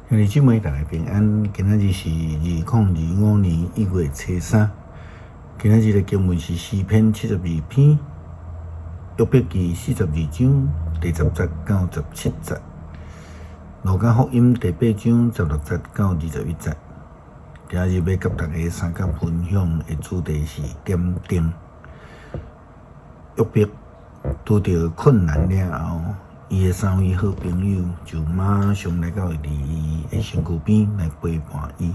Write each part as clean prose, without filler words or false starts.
兄弟姊妹，大家平安。今仔日是2025年1月初三。今仔日的經文是詩篇72篇，約伯記42章第10節到17節，路加福音第八章16節到21節。今日欲佮大家相佮分享的主題是點燈。約伯拄著困難了後，伊的三位好朋友就馬上來到伊的身軀邊來陪伴伊。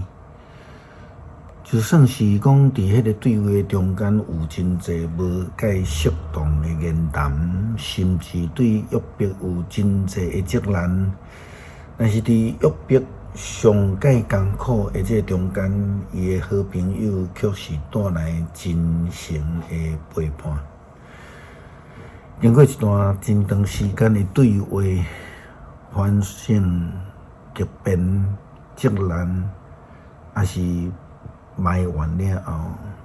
就算是講佇彼個對話中間有真濟無蓋適當的言談，甚至對約伯有真濟的責難，但是佇約伯上蓋艱苦的這個中間，伊的好朋友卻是帶來真誠的陪伴。經過一段真長時間的對話、反省、激辯、責難，抑是埋怨了後，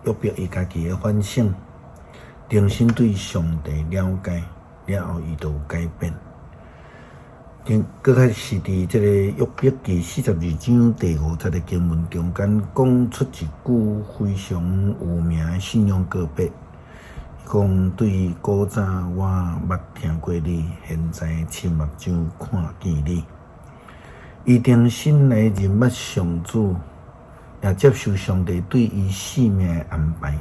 約伯伊家己的反省，重新對上帝了解了後，伊就有改變。閣較是佇這個約伯記42章第5節的經文中間，講出一句非常有名的信仰告白。講對古早我捌聽過你，現在親目睭看見你。伊重新來認捌上主，也接受上帝對伊性命的安排。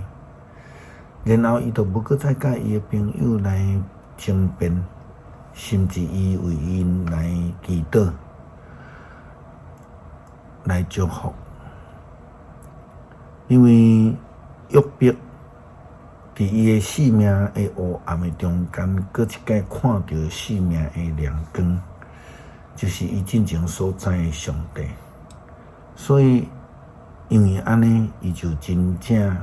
然後伊就無閣再佮伊的朋友來爭辯，甚至伊為𪜶來祈禱、來祝福。因為約伯佇伊的生命的黑暗的中間，閣一擺看著生命的亮光，就是伊進前所知的上帝。所以，因為按呢，伊就真正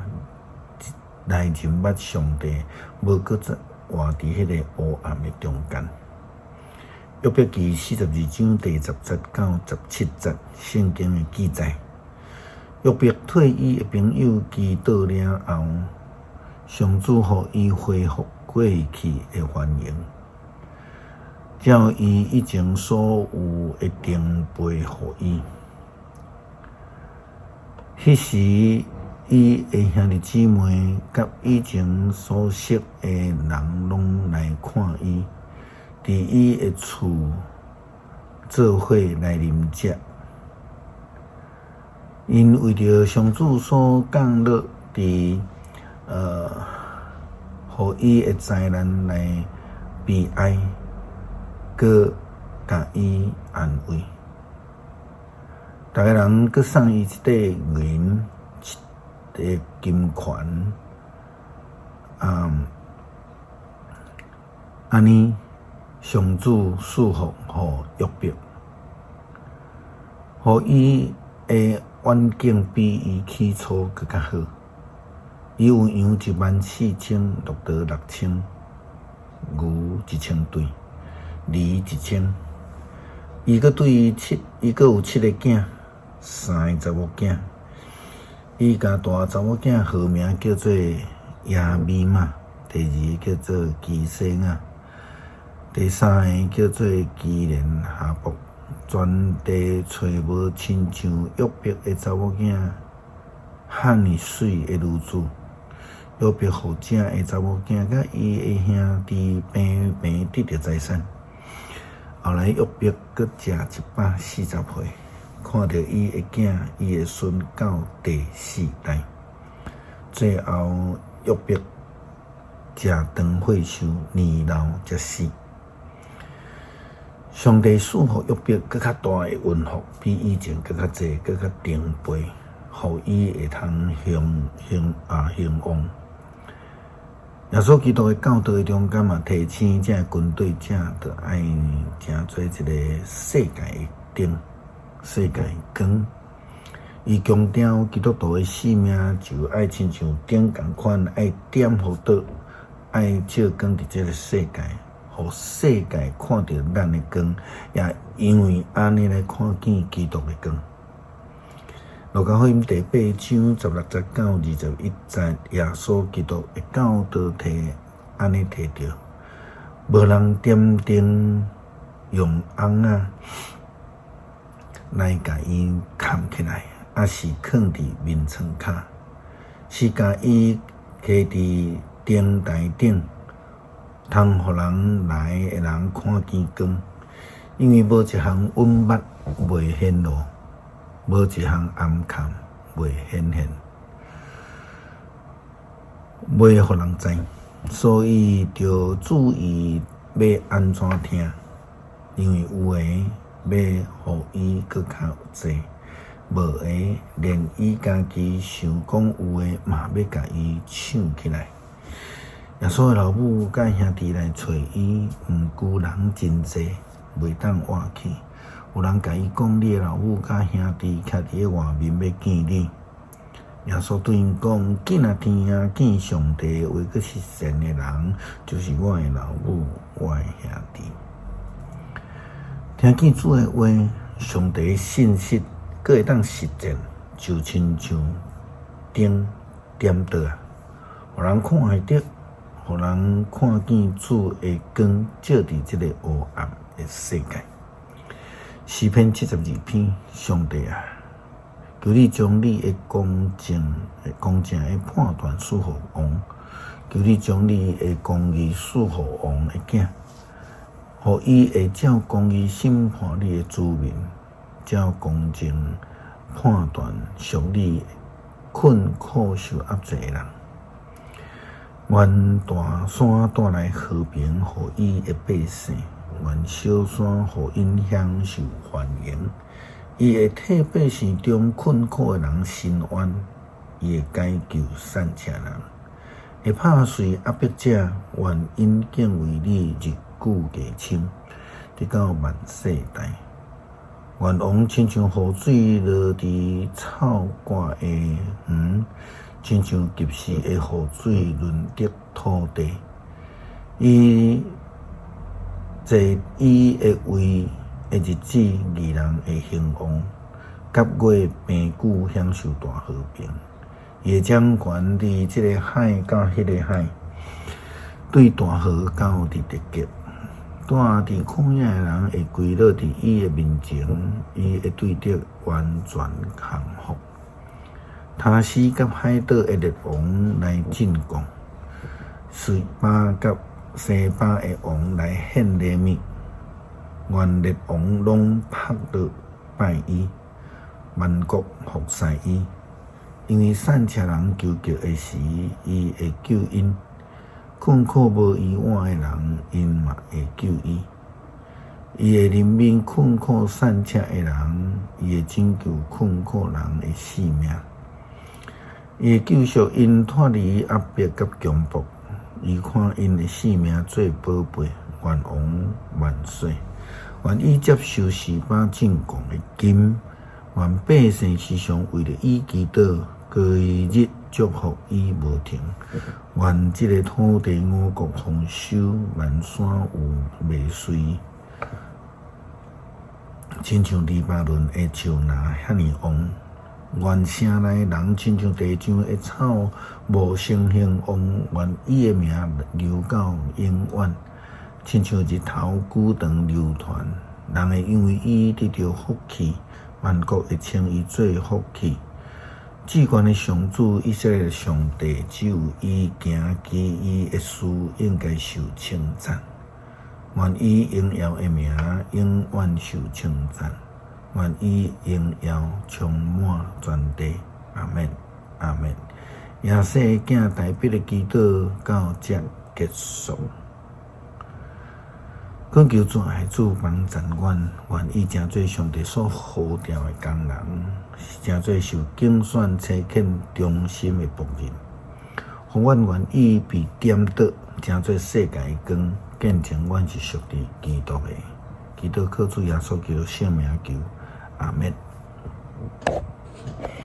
來認捌上帝，無閣再活佇彼个黑暗的中間。約伯記42章第10節到17節，聖經的記載，約伯替伊的朋友祈禱了後，上主予伊恢復過去的繁榮，照伊以前所有的成倍予伊。彼時，伊的兄弟姊妹佮以前所識的人攏來看伊，佇伊的厝做伙來啉食。𪜶為著上主所降落佇予伊的災難來悲哀，閣共伊安慰。逐个人閣送伊一塊銀、一塊金環，啊，按呢上主賜福予約伯，予伊的環境比伊起初閣較好。伊有羊1萬4千，駱駝6千，牛1000對，驢1000。伊閣有七个囝，三個查某囝。伊共大查某囝號名叫做耶米瑪，第二个叫做基洗亞，第三个叫做基連哈卜。全地揣無親像約伯的查某囝遐爾媠的女子。約伯予這个查某囝佮伊的兄弟平平得著財產。後來約伯閣食140歲，看著伊的囝、伊的孫到第四代。最後約伯食長歲壽，年老才死。上帝賜予約伯閣較大的恩福，比以前閣較濟，閣較成倍，予伊會通興興啊興旺。耶穌基督的教導中間嘛，提醒這跟隨者，著愛成做一個世界的燈、世界的光。伊強調基督徒的生命就愛親像燈仝款，愛點予桌，愛照光佇這个世界，予世界看著咱的光，也因為按呢來看見基督的光。路加福音第八章16節到21節，耶穌基督的教導提按呢提著，無人點燈用甕仔。來共伊崁起來，抑是囥佇眠床跤？是共伊徛佇燈臺頂，通予人來的人看見光。因為無一項隱密袂顯露，無一項暗崁袂顯現，袂予人知。所以著注意欲按怎聽，因為有的欲予伊閣較濟，無的連伊家己想講有的嘛欲共伊搶起來。耶穌的老母佮兄弟來揣伊，毋過人真濟，袂當倚去。有人共伊講：你的老母佮兄弟徛佇咧外面欲見你。耶穌對𪜶講：見啊聽見上帝的話閣實踐的人，就是我的老母，我的兄弟。聽見主的話，上帝的信實閣會當實踐，就親像燈點著啊，予人看會著，予人看見主的光照佇這个黑暗的世界。詩篇72篇，上帝啊，求你將你的公正的判斷賜予王，求你將你的公義賜予王的囝，予伊會照公義審判你的子民，照公正判斷屬你困苦受壓制的人。願大山帶來和平，予伊的百姓；願小山予𪜶享受繁榮。伊會替百姓中困苦的人伸冤，伊會解救散赤人，會拍碎壓迫者。願𪜶敬畏你，日久月深，直到萬世代。願王親像雨水落佇草割的園，親像及時的雨水潤澤土地。伊坐伊的位的日子，義人會興旺，甲月平久享受大和平。伊會掌權佇這个海到彼个海，對大河到佇地極。住佇曠野的人會跪落佇伊的面前，伊會對著完全降服。他施佮海島的列王來進貢，示巴佮西巴的王來獻禮物。願列王攏伏落拜伊，萬國服侍伊。因為散赤人求救的時，伊會救𪜶；困苦無依倚的人，𪜶嘛會救伊。伊會憐憫困苦散赤的人，伊會拯救困苦人的性命。伊會救贖𪜶脫離壓迫佮強暴，伊看𪜶的性命做寶貝。願王萬歲！願伊接受示巴進貢的金，願百姓時常為著伊祈禱，規日祝福伊無停。願這个土地五穀豐收，願山有麥穗，親像黎巴嫩的樹林遐爾旺。願城內人親像地上的草，茂盛興旺。願伊的名留到永遠，親像日頭久長流傳。人會因為伊得著福氣，萬國會稱伊做福氣。至懸的上主，以色列的上帝，只有伊行奇異的事，應該受稱讚。願伊榮耀的名永遠受稱讚。願伊榮耀充滿全地。阿們，阿們。耶西的囝大衛的祈禱到這結束。懇求主愛主幫贊阮，願意成做上帝所呼召的工人，成做受揀選、差遣、忠心的僕人，予阮願意被點著，成做世界的光，見證阮是屬佇基督的。祈禱靠主耶穌基督聖名求，阿們。